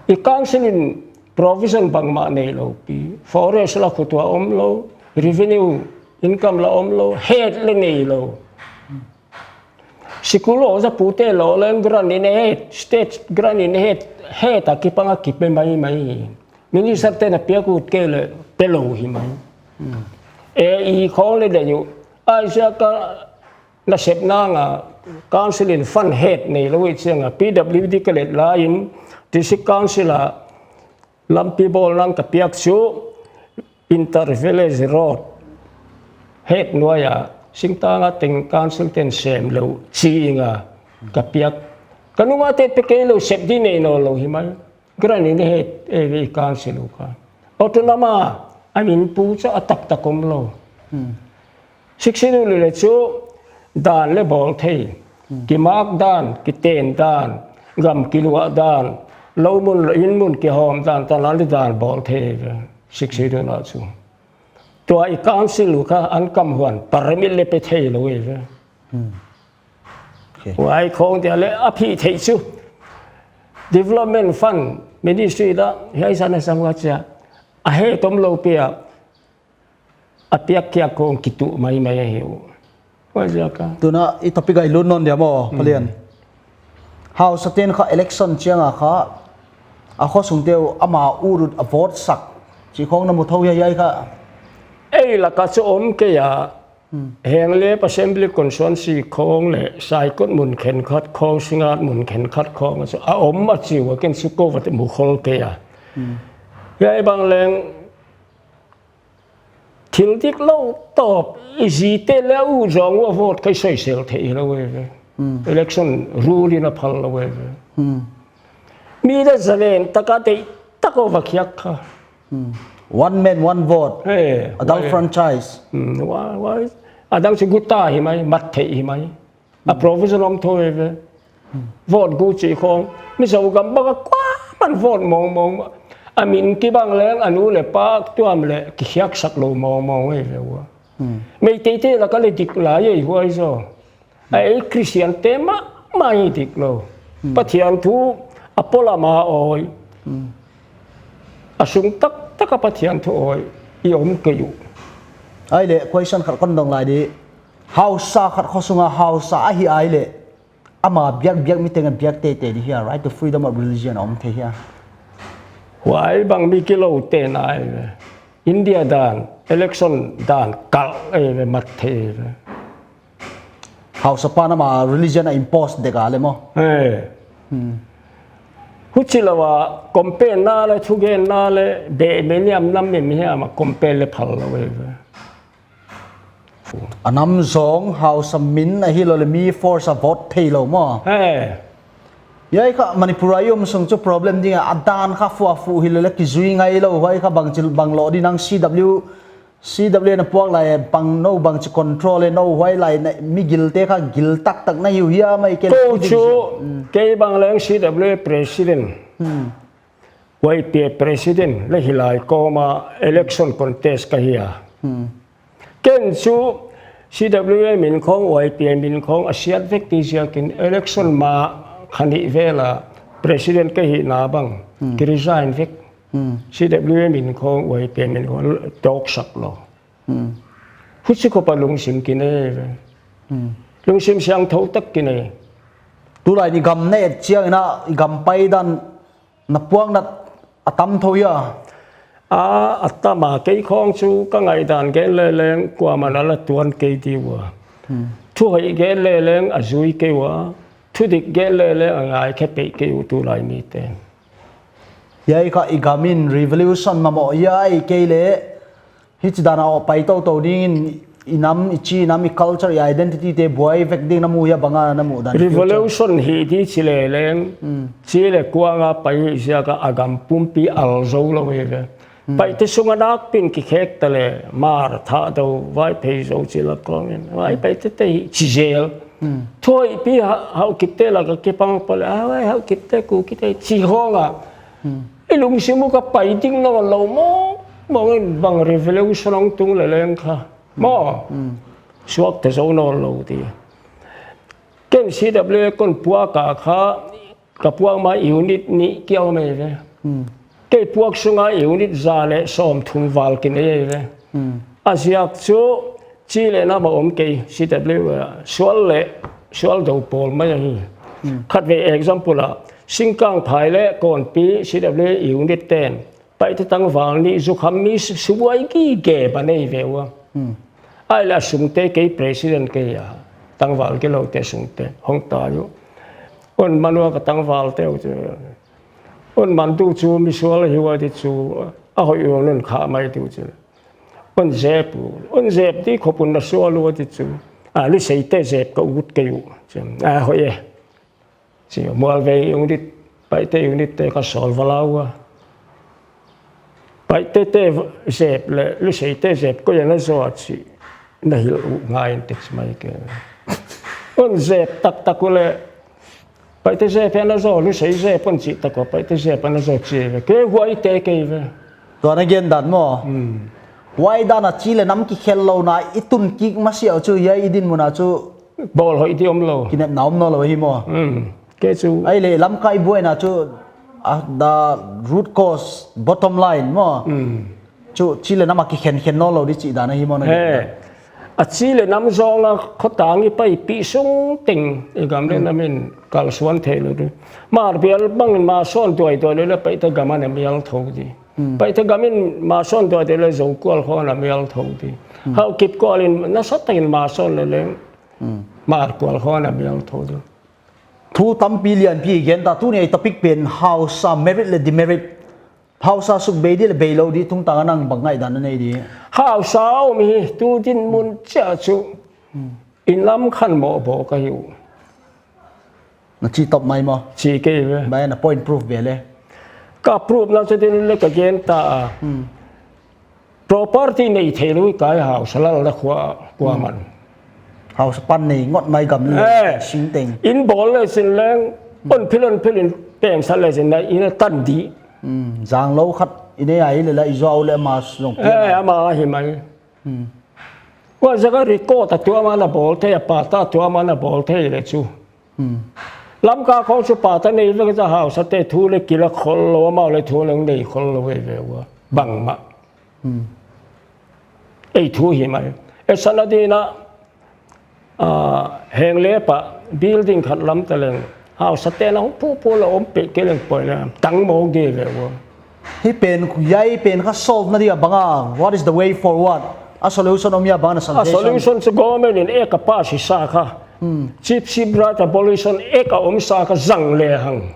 I council in provision bangmah nei lou pi. Forest la khut ua om lou, revenue income la om lou, het leh nei lou. Sikul oja pute lou leng grant in het, state grant in het, het a kipang a kipe maimai. Minister te'n a piak ut kei leh pe lou hi mai. E i khong leh deih uh. Huaiziak a nasepna nga council in fund het nei lou i chiang a P W D ka let lai in district council a lampi bawlna ka piak chu inter village road het nuai a singtang a teng council te'n sem lou chi in a ka piak. Ka nung a te pe kei lou sep di nei nawn lou hi mai. Grant in het e ve i council uh kha. Autonomous a min pu chu a taktak om lou. Sixth Schedule leh chu dan leh bawl thei. Kimak dan, kiten dan, gam kiluah dan, lou mun leh inn mun kihawm dan, tan a leh dan bawl thei ve. Sixth Schedule a chu. Tua i council uh kha an kam huan permit leh pe thei lou e ve. Huai khong dia leh a phih theih chu. Development fund ministry la hiai zan a sang ua chia. A het om lou pi a. A piak kia khong kituh maimai ahi uh. Huaiziak a. Tuna i topic a i lut nawn dia maw, Palian. House a te'n kha election chiang a kha A khosung te uh ama ut ut a vote sak chih khong na mu thou hia, hiai kha? Ei laka chu om kei a. Hmm. Henglep Assembly Constituency khong leh Saikot mun khenkhat khong, Singngat mun khenkhat khong chu a om a chi ua, ken chu kou va mu khol kei a. Hmm. Hiai bang leng thil diklou tawp, i zite leh u zong ua vote kha i soisel thei lou e ve. Hmm. Election rule in a phal lou e ve. Hmm. Mi leh zalen taka deihtak a va khiak kha. Hmm. One man, one vote. Hey, adult why? Franchise. Hmm, why, why? A dang chu guta hi mai, mat theih hi mai. A provision om thou e ve. Vote gu chih khong. Mizo gam bang a kuaman vote mawngmawng. A min kibang leng a nu leh pa tuam leh kikhiaksak lou mawngmawng e ve ua. Hmm. Meiteite laka leh dik lai e huai zaw. A ei Christian te mahmah i diklou. Hmm. Pathian thu a polam a awi. Hmm. A sung taktak a Pathian thu awi i om kei uh. Ahihleh question khat kon dong lai di. Hausa khat khosunga hausa ahi ahihleh, ama biakbiak mi teng a biak teitei di hia, right to freedom of religion a om thei hia? Huai bang mi kilou te nai ve. India dan, election dan kal e ve, mat thei ve. Hausa pan ama religion a impose dek a leh maw. Eh. Hmm. Huchi lou a, compel na leh, thugen na leh, be me niam nam me mi hia ma compel leh phal lou e ve. A nam zong hausa min ahihlou leh mi force a vote theilou maw. He. Hiai kha Manipur a i om sung chu problem ding a, a dan kha fuafu hilou leh kizui ngailou, huai kha bangchi bang lou di nang C W, C W na puak lai bang nou bangchi control e nou huai lai na mi gilte kha gil taktak na hi uh hia mai ke. Kou chu, hmm, kei bang leng C W president. Hmm. Y P A president leh hilai kawm a election contest ka hi a. Hmm. Ken chu C W A min khong, Y P A min khong a siat vek ti ziakin election ma kha nih vel a president ka hihna bang, hmm, ki resign vek. Hmm. C W A min khong, Y P A min khong tawksak lou. Hmm. Huchi khop a lungsim kinei ve. Hmm. Lungsim siangthou tak kinei. Tulai ni gam na et chiang in a, i gam paidan na puakna a tam thou hia? A, a tam a, kei khong chu ka ngaihdan gen leh leng kuaman a la tuan kei di ua. Hmm. Thu hoih gen leh leng a zui kei ua. Thu dik gen leh leng a ngaikhe peih kei uh tulai miten. Hiai kha i gam in revolution mamawh hiai kei leh, hichidan a pai toutou ding in, i nam, i chi nam, i culture, i identity te buai vek ding na mu hia, bang a na muh dan? Revolution hi di chi leh leng, hmm, chi leh kuang a pai ziak a a gam pumpi al zou lou e ve. Hmm. Paite sung a nakpi in kikhek ta leh, Hmar, Thadou, Vaiphei, Zo chi lak khong in, Vaiphei te te hi chi zel. Hmm. Thu hoihpi ha, Haokip te laka kipang pah leh, a, Haokip te, Kuki te chi khong a. Hmm. I lungsim uh kha pai ding nawnlou maw, bang in bang revolution hong tung leh leng kha. Maw. Hmm. Suakta zou nawnlou di. Ken C W A kon puak a kha, ka puak ma unit nih kia om e ve. Hmm. Kei puak sunga unit za leh sawmthum val kinei e ve. Hmm. A ziak chu chi leh nam a om kei C W A, sual leh, sual dou pawl mai ahi. Hmm. Khatvei example a, Singkangphai leh Kawnpi C W A unit ten, Paite tangval nih zukham mi su-, subuai gige ban ei ve ua. Hmm. Ahihleh a sungte kei president kei a. Tangval kilou te sungte. Hong tai uh. Un man ua ka tangval te uh chu. Un man tu chu mi sual hi ua di chu. A hoih un un kha mai tu chu. Un zep u. Un zep di khop un na sual ua di chu. A, Lusei te zep ka ut kei uh. Chu. A, hoih e. Chi, Mualveng unit, Paite unit te ka sawl va la ua. Paite te zep leh, Lusei te zep koi a na zaw a chi, na hilh uh ngai in te chi mai kei. Un zep taktak uleh, Paite zep a na zaw, Lusei zep un chi tak ua, Paite zep a na zaw chi ve. Kei huai te kei ve. Tua na gen dan maw? Hmm. Huai dan a chi leh nam kikhel lou na, i tun kik masiah chu, hiai i dinmun a chu, bawl hoih di omlou. Kinepna om nawnlou hi maw. Hmm. Kei chu. Ahihleh lamkai buaina chu, ah, the root cause, bottom line maw. Hmm. Chu chi leh nam a kikhenkhen nawnlou di chih dan ahi maw na. He. A chi leh nam zong a khotang i paipih sung teng i gam leh nam in kalsuan theilou di. Hmar bial bangin Mason tuaituai leh leh Paite gam ana mial thou di. Paite gam in Mason tuaituai leh Zo kual khong ana mial thou di. Haokip kual in nasatakin Mason leh leng Hmar kual khong ana mial thou di. Thu tampi lianpi gen ta, tuni a topic pen hausa merit leh demerit. Hausa suk bei di leh beilou di tungtang a nang bang ngaihdan na nei di? Hausa om hi, tu dinmun chiah chu. Inn lam khan moh bawk ka hi uh. Na chi top mai maw? Chi kei ve. Bai na point proof ve le. Ka proof na chu din leh ka gen ta a. Property nei theilou ka hi hausa lal na khua kuaman. Hausa pan nei ngot mai gam leh sing teng. Inn bawl leh sin leng, on phil on phil in peng sa leh sin na inn a tan di. Zanglou khat i nei a i leh la i zuau leh ama zong pia. Eh, ama hi mai. Huai zaka record a tuam a na bawl thei, a patta tuam a na bawl thei leh chu. Lamka khong chu patta nei vek a, hausa te thu leh kila khollou, amau leh thu leng nei khollou veve ua. Bangmah. Ei thu hi mai. E sana dina, ah, heng leh pa building khat lam ta leng. Hausa te na hong pu pu la om pe ke leng poi na tang mong di ve ua. Hi pen, hiai pen kha solve na dia bang a, what is the way forward? A solution om hia bang na san A solution chu government in ek a pass sa kha. Chief, Chief Bright Abolition Act a om sa kha zang lehang.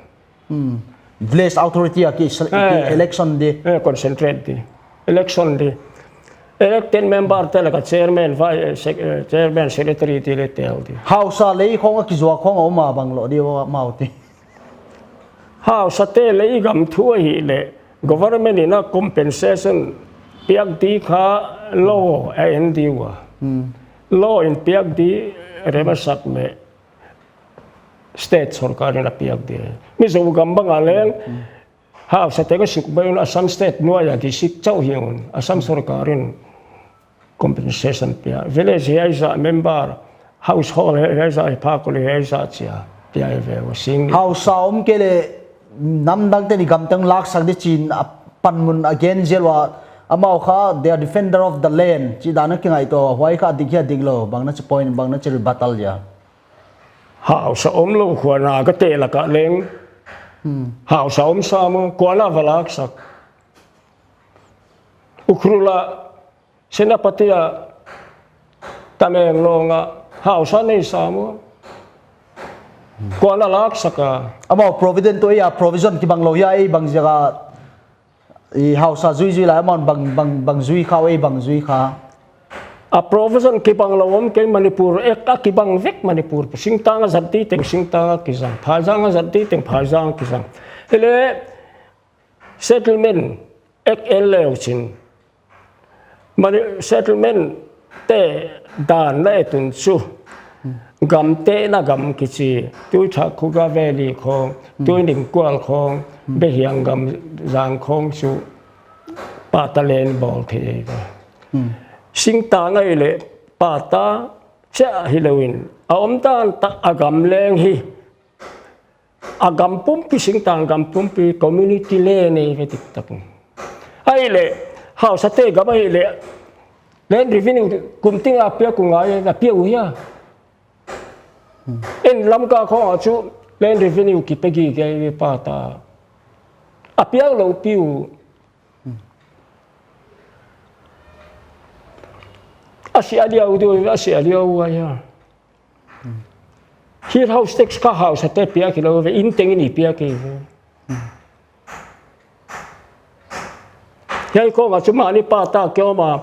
Village authority a ki sel-, ki election di. Eh, concentrate di. Election di. Elected member te laka chairman, vice, eh, sec-, eh, chairman, secretary ti leh tel di. Hausa lei khong a kizuak khong a om a bang lou di ua mau ti. Hausa te lei gam thu ahihleh government in a compensation piak di kha law a en di ua. Law in piak di remasak leh state sorkar in a piak di. Mizo gam bang a leng hausa te ka suk bai un Assam state nuai a district chauh hi un Assam sorkar in compensation pia. Village hiai zah member, household hiai zah, hi phak ul hiai zah chia pia ve ua sing. Hausa om kei leh nam dang te ni gam teng laksak di chi'n a panmun a gen zel ua, amau kha they are defender of the land. Chih dan a kingaihtuah, huai kha dik hia dik lou, bang na chi point, bang na chi rebuttal hia. Hausa omlou khua na ka te laka leng. Hausa om sa maw, kua na va laksak. Ukhrul a, Senapati a, Tamenglong a, hausa nei sa maw. Kua na laksak a. Amau provident tu ei a provision kibang lou hia ei bang ziak a, i hausa zuizui lai amau bang, bang, bang zui kha ei bang zui kha. A provision kibang lou om kei Manipur, ek a kibang vek Manipur. Singtang a zat di teng singtang a kizang. Phaizang a zat di teng phaizang a kizang. Hileh settlement ek en leu chin. Mani settlement te dan na et un chu. Gam te na gam kichi. Tui Thak Khuga Valley khong, tui Ning Kual khong, Behiang gam zang khong chu. Patta land bawl thei ei ve. Singtang ahihleh patta chiah hilou in. A omdan tak a gam leng hi. A gam pumpi singtang gam pumpi community land ei ve tiktak. Ahihleh, hausa te gam ahihleh. Land revenue kum teng a piak uh ngai, na piak uh hia. En Lamka khong a chu land revenue kipe gige ve patta. A piak lou pi uh. A sia liau di, a sia liau uh ahi a. Hill house tax kha hausa te piak hilou ve, inn teng in i piak hi ve. Hiai khong a chu mahni patta ke om a,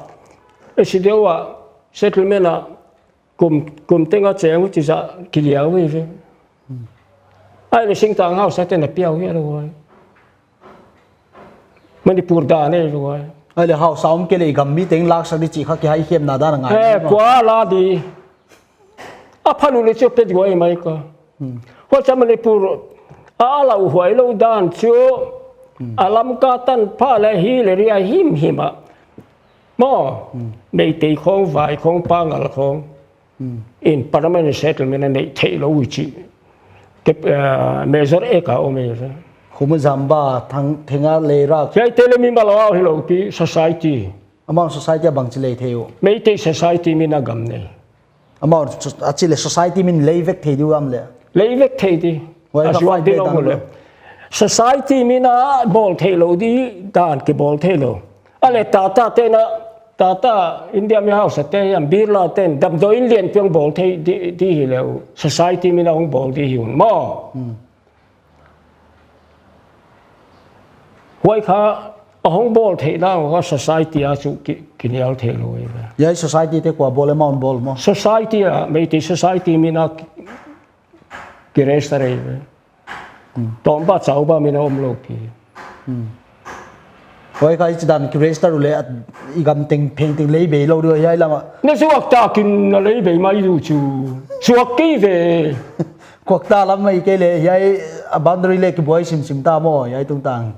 e si deuh a, settlement a, kum, kum teng a cheng uh chi zah kiliau hi ve. Ahihleh singtang hausa te na piak uh hilou ve. Manipur dan ei ve. Ahihleh hausa om kei leh i gam mi teng laksak di chih kha kihaikhemna dan a ngai. He, kua la di. A phan uleh chu pe di huai mai ka. Huai cha Manipur a lauhuai lou dan chu. A Lamka tan pha leh hileh ria himhim a. Maw, Meitei khong, Vai khong, Pangal khong. In permanent settlement a neih theilou uh chi. Ke, eh, major ek a om ei ve. Khumuzamba, Thang, Thenga, Leirak. Hiai te leh mi malou hilou pi society. Amau society a bangchi lei thei uh? Meitei society min a gam nei. Amau so-, a chih leh society min lei vek thei di uh am leh? Lei vek thei di. Huai a kha zuak fight di beh lou dan mu leh. Society min a bawl theilou di dan kibawl theilou. A leh Tata te'n a, Tata India mi hausa te hiam, Birla te'n damdawi in lian piang bawl thei di, di hi leh uh. Society min a hong bawl di hi un maw. Hmm. Huai kha a hong bawl theih dan kha society a chu ki, kinial theilou ei ve. Hiai society te kua bawl e, amau bawl maw? Society a, Meitei society min a ki, ki register ei ve. Hmm. Tawmba chauba min a omlou ki. Hmm. Huai kha i chih dan ki register uleh a, i gam teng pheng teng lei bei lou di uh hiai lam a. Na zuak tak in na lei bei mai di uh chu. Zuak kei ve. Kuak ta lam mai kei leh, hiai a boundary leh kibuai simsim ta maw, hiai tungtang.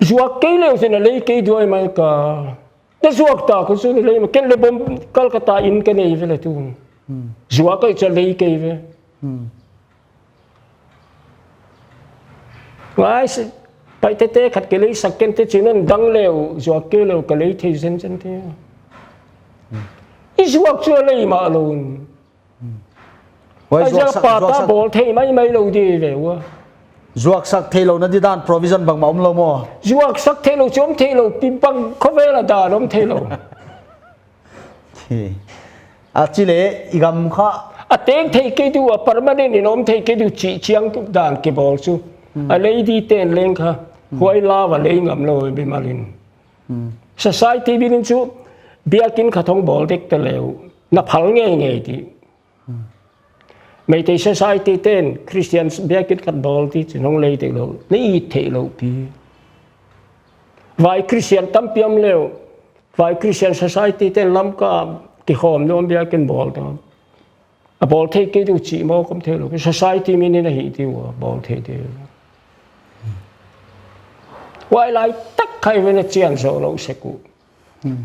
Zuak kei leh uh chu na lei kei di uh mai ka. Na zuak tak uh chu na lei mai, ken leh bom Kolkata in ka nei ve leh tu. Hmm. Zuak kei cha lei kei ve. Hmm. Ngai se, Paite te khat kei lei sak ken te chin un dang leh uh, zuak kei leh uh ka lei thei zenzen te. Hmm. I zuak chu a lei mah lou un. Huai a zuak ziak sak, pa zuak ta sak, bawl thei maimai lou di ve ua. Zuak sak theilou na di dan provision bangmah omlou maw? Zuak sak theilou chu om theilou pi bang khovel a dan om theilou. Hi. A chih leh i gam kha. A teng thei kei di ua, permanent in om thei kei di uh chih chiang dan kibawl chu. Hmm. A lei di te'n leng kha. Hmm. Huai lau a lei ngam lou bimal in. Hmm. Society min in chu biakin khat hong bawl dek ta leh uh. Na phal ngeingei di. Hmm. Meitei society te'n Christian biakin khat bawl di chin hong lei theilou, na it theilou pi. Vai Christian tampi om leh uh, vai Christian society te'n Lamka kikhawm nuam biakin bawl ta. A bawl thei kei di uh chih maw, om theilou. Society min in a hi di ua, bawl thei di. Huai lai tak kha i ve na chian zou lou sek uh. Hmm.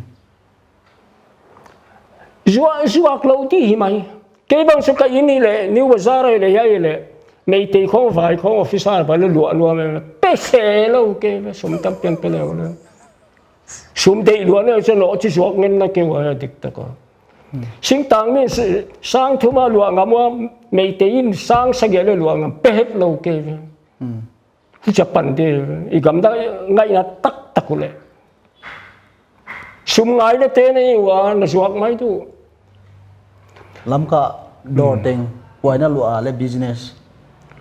Zuak, zuak lou di hi mai. Kei bang chu ka inn i leh, New Bazaar i leh, hiai i leh. Meitei khong vai khong officer pa leh luah luah mai. Pe se lou kei ve, sum tam pian pe leh leh. Sum deih luah ne chu lou chi zuak ngen na kei ua dik tak a. Hmm. Singtang min s-, sang thum a luah ngam ua, Meitei in sang sagih leh luah ngam pe het lou kei ve. Hmm. Japan te, i gam dan ngaihna taktak uleh. Sum ngai leh te nei ua, na zuak mai di uh. Lamka dawr teng, huai na luah leh business.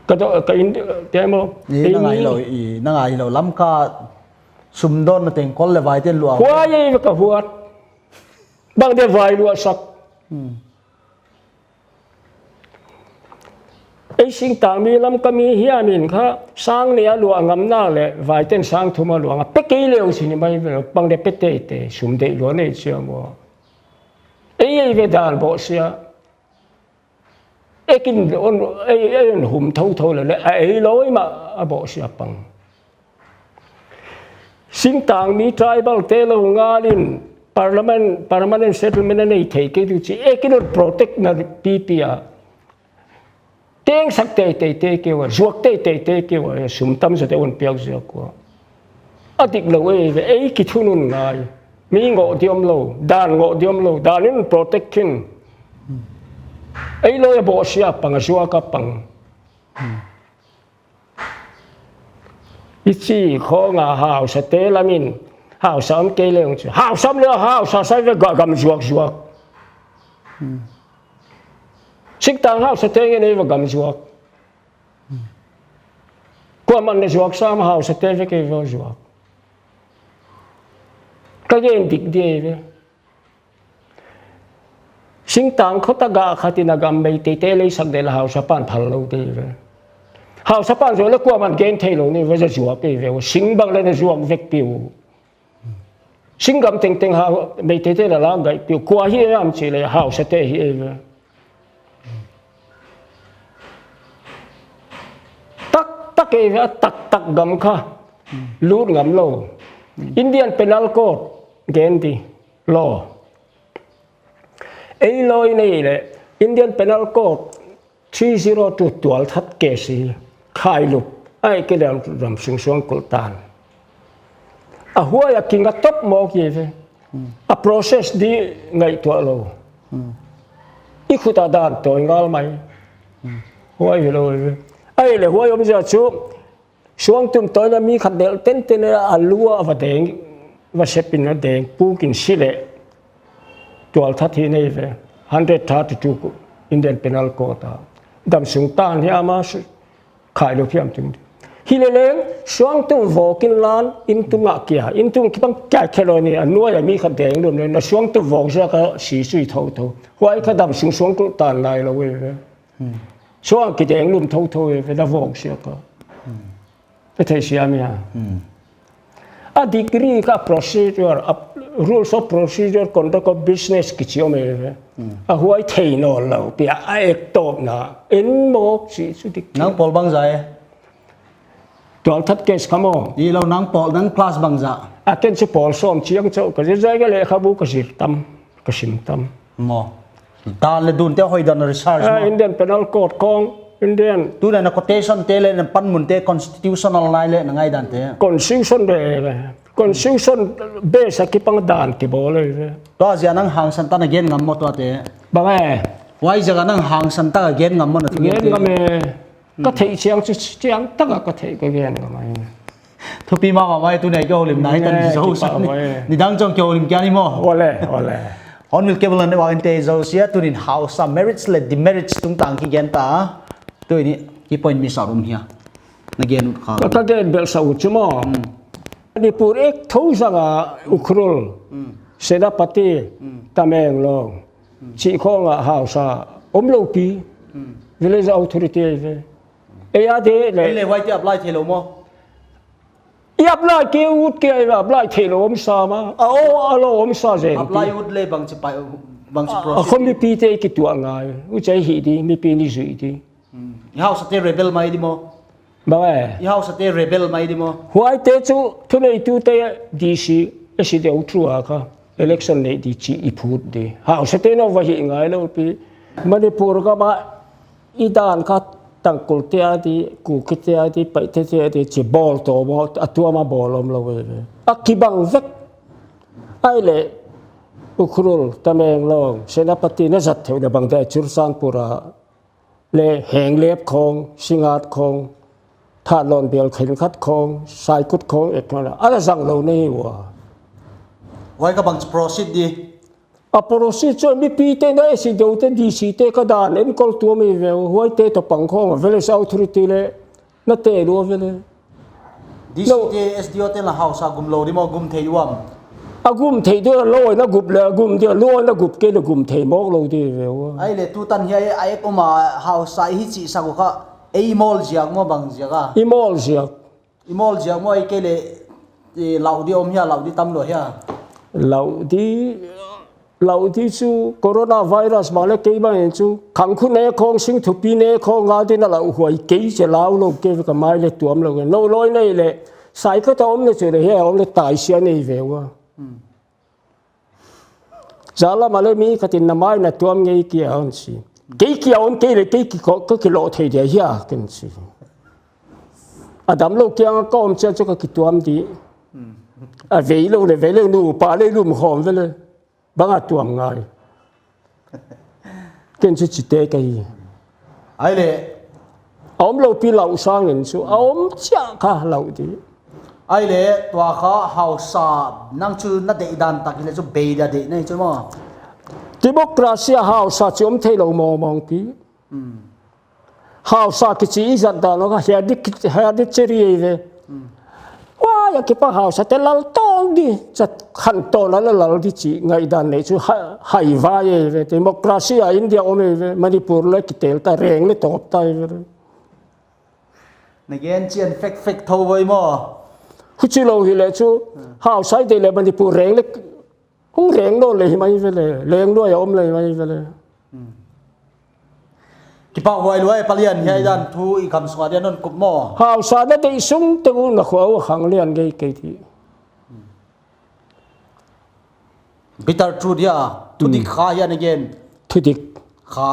Ka dawr, ka inn, te maw. I na ngai lou, i na ngai lou. Lamka sum dawn na teng kol leh vai te'n luah. Huai ei ve ka huat. Bang de vai luah sak. Hmm. Ei singtang mi Lamka mi hiam in kha, sang nih a luah ngam nak leh, vai te'n sang thum a luah ngam, pe kei leh uh chi ni mai ve, bang de pe teitei, sum deih luah nei chiam ua. Ei, ei ve dan bawhsia. Ek in on, ei, ei on hum thouthou leh leh, a ei lou mah a bawhsia pang. Singtang mi tribal te lou ngal in permanent, permanent settlement a nei thei kei di uh chi, ek in on protect na pipi a. Tengsak teitei te kei ua, zuak teitei te kei ua, sum tam zaw te on piak zuak ua. A dik lou ei ve, ei kithunun ngai. Mi ngoh di omlou, dan ngoh di omlou, dan in protect khin. Ei lou a bawhsia pang, a zuak a pang. I chih khong a hausa te lam in, hausa om kei leh ung chi. Hausa om leh hausa sa ve ga gam zuak zuak. Hmm. Singtang hausa te ngen ei va gam zuak. Hmm. Kuaman na zuak sam hausa te ve kei va zuak. Ka gen dik di ei ve. Singtang khota gah khat in a gam Meitei te lei sak dek leh hausa pan phal lou di ve. Hausa pan zuak leh kuaman gen theilou ni ve, zuak ei ve. Sing bang leh na zuak vek piu. Sing gam tengteng hau, Meitei te leh lam gai piu. Kua hi am chi leh hausa te hi ei ve. Taktak ei ve, a taktak gam kha. Lut ngam lou. Indian Penal Code gen di. Law. Ei law i nei leh, Indian Penal Code three zero two tual that case hi, khailup, ai ke lam ram sung suang kultan. A huai a kinga top mawk hi ve. A process di ngaihtuah lou. I khut a dan tawi ngal mai. Huai hilou ve. Ahihleh huai omzia chu suangtum tawina mi khat delh tenten a lu a va deng, va sep in a deng, puk in si leh tualthat hi nei ve. Hundred thirty-two Indian Penal Code a. Damsung tan hiam a su-, khailou phiam tung. Hileleng, suangtum vawk inla, inn tung a kia, inn tung kipang kia khe lou ni, a nuai a mi khat deng lum leh, na suangtum vawk ziak a si sui thouthou. Huai kha damsung suangtum tan nailou ve. Suang kideng lum thouthou ve, na vawk ziak a. Ka theisiam hia. A decree kha procedure, a rules of procedure, conduct of business kichi om e ve. A huai thei nawnlou pi a, a ek tawpna. En mawk si su dik. Nang pawl bangzah e? Tualthat case kha maw. Hilou, nang pawl, nang class bangzah? A ken chu pawl sawm chiang chauh ka zir, zai ka lehkhabu ka zir tam. Ka sim tam. Maw. Dan leh dunte hoih dan research maw. Indian Penal Code khong, Indian. Tuna na quotation te leh na panmun te constitutional nai leh na ngaihdan te. Constitution be, constitution be sa kipang dan kibawl e ve. Tua ziak nang hangsan tak na gen ngam maw tuate? Bang e? Huai ziak nang hangsan tak a gen ngam maw na thu gen te? Gen ngam e. Ka theih chiang chu chiang tak a ka theih ka gen ngam e. Thupi mahmah mai, tuni a kihoulimna hi tan. Nidang chong kihoulim kia ni maw. Ole, ole. Hon mil kebul an wa inte zo sia, tunin hausa merits leh demerits tungtang kigen ta. Tuni ki point mi sa rum hia. Na gen ut kha. Ka gen bel sa ut chu maw. Manipur ek thou zanga Ukhrul, Senapati, Tamenglong, chih khong a hausa omlou pi. Village authority ve. Ei a de leh. Ei leh huaite apply theilou maw? I apply kei ut kei, apply theilou om sa mah. A o, a lou om sa zen. Apply ut leh bangchi pai, bangchi process. A khom mipite kituah ngai. Huchia hi di, mipi ni zui di. I hausate rebel mai di maw? Bang e? I hausate rebel mai di maw? Huaite chu thuneitute D C, S D O through a kha election nei di chih i phut di. Hausate nou va hi ngailou pi. Manipur kha ba I dan kha Tangkhul te a di, Kuki te a di, Paite te a di, chi bawl tou maw, a tuam a bawl omlou ve. A kibang vek. Ahihleh, Ukhrul, Tamenglong, Senapati na zat theih na bang di, Churachandpur a, leh Henglep khong, Singngat khong, Thanlon bial khenkhat khong, Saikot khong, et khong, a la zang lou nei ua. Huai kha bangchi proceed di. A procedure mipite na S D O te D C te kha dan enkol tuam hi ve, huaite toh pang khong village authority leh na te lua ve leh. D C te S D O te na hausa gum lou di maw, gum thei uam? A gum thei di lou na gup leh, a gum di lou na gup kei leh gum thei mawk lou di ve ua. Ahihleh tutan hiai a ek om a hausa hichi sa gu kha ei mawl ziak maw bang ziak a? I mawl ziak. I mawl ziak maw, ei kei leh, eh, lau di om hia, lau di tam lou hia? Lau di, lau di chu coronavirus bang leh kei bang in chu, khangkhu ne khong, sing thupi ne khong, ngal di na lau huai kei che lau lou kei ve ka mai leh tuam lou. Nou loi nei leh, Saikot a om leh chu leh hia om leh tai sia nei ve ua. Zalam a leh mi khatin na mai na tuam ngei kia hon chi. Kei kia om kei leh kei ki ko, ka kilou thei dia hia ken chi. A damlou kiang a ka om chiang chu ka kituam di. A veilou leh veilou nu pa leh lum khawm ve leh. Bang a tuam ngai. Ken chu chite ka hi. Ahihleh. A omlou pi lau sangin chu. A om chiah kha lau di. Ahihleh, tua kha hausa nang chu na deih dan tak hileh chu bei dia deih nei chu maw. Democracy a hausa chi om theilou mawngmawng pi. Hausa kichi i zat dan lou kha heredic-, hereditary ei ve. Huai a kipan hausate lal tawng di, chat khan tawng a lal di chi ngaihdan nei chu ha-, hai vai ei ve. Democracy a India om ei ve, Manipur leh kitel ta reng leh tawp ta ei ve. Na gen chian fek fek thou voi maw. Huchi lou hileh chu, hausa i deih leh Manipur reng leh Hong reng nawn leh hi mai ve leh, leng lua a om leh hi mai ve leh. Kipahhuai lua e, Palian, hiai dan thu i kam sung a dia non kup maw. Hausa na deih sung teng un na khua uh khang lian ngei kei di. Bitter truth hia, thudik kha hia na gen. Thudik. Kha.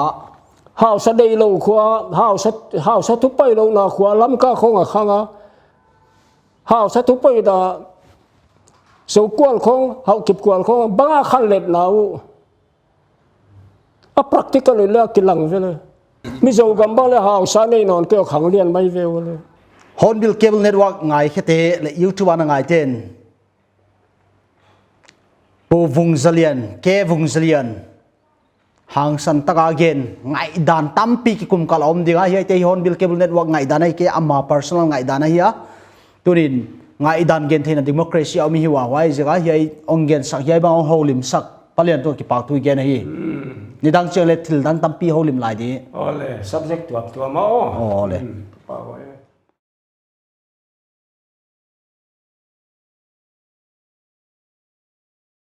Hausa deih lou khua, hausa, hausa thu pai lou na khua, Lamka khong a khang a. Hausa thu pai na Zo kual khong, Haokip kual khong, bang a khanletna uh. A practical in leng kilang ve le. Mizo gam bang leh hausa nei nawn kei a khang lian mai ve uh le. Hornbill Cable Network ngaikhiate leh YouTube a na ngaite'n, Pu Vungzalian, K Vungzalian, hangsan taka gen, ngaihdan tampi kikum kal a om ding a, hiaite hi Hornbill Cable Network ngaihdan ahi kei, ama personal ngaihdan ahi a. Tuni'n ngaihdan gen theihna democracy a om hi ua, huaiziak a hiai hong gensak, hiai bang hong houlimsak Pa Lian tungah kipahthu i gen ahi. Nidang chiang leh thil dang tampi houlim lai di. Aw le, subject tuamtuam a aw. Aw le.